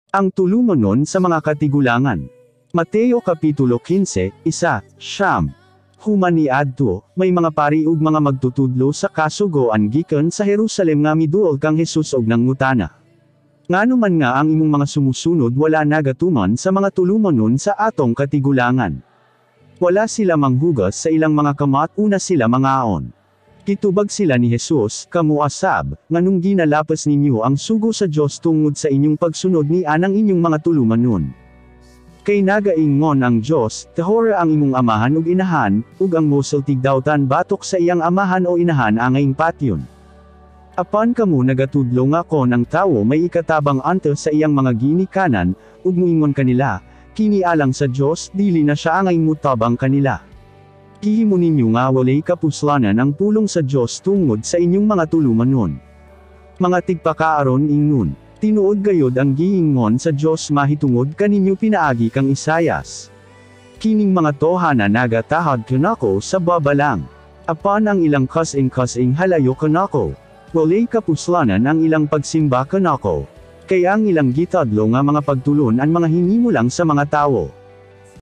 Ang tulumanon sa mga katigulangan. Mateo Kapitulo 15, 1, 9. Human niadto, may mga pari ug mga magtutudlo sa kasugoan gikan sa Jerusalem nga miduol kang Jesus og nangutana. Ngano man nga ang imong mga sumusunod wala nagatuman sa mga tulumanon sa atong katigulangan? Wala sila manghugas sa ilang mga kamot una sila mangaon. Gitubag sila ni Jesus, "Kamo usab, nganong ginalapas ninyo ang sugo sa Dios tungod sa inyong pagsunod ni anang inyong mga tulumanon? Kay nagaingon ang Dios, 'Tahora ang imong amahan ug inahan,' ug ang mosultig dautan batok sa iyang amahan o inahan angayng patyon. Apan kamo nagatudlo nga kon ang tawo may ikatabang unto sa iyang mga ginikanan, ug muingon kanila, 'Kini alang sa Dios,' dili na siya angay mutabang kanila. Gihimo ninyo nga walay kapuslanan ang pulong sa Dios tungod sa inyong mga tulumanon. Mga tigpakaaron ingnon. Tinuod gayod ang giingon sa Dios mahitungod kaninyo pinaagi kang Isayas. 'Kining mga tawhana nagatahod kanako sa baba lang. Apan ang ilang kasing-kasing halayo kanako. Walay kapuslanan ang ilang pagsimba kanako. Kay ang ilang gitudlo nga mga pagtulon-an mga hinimo lang sa mga tawo.'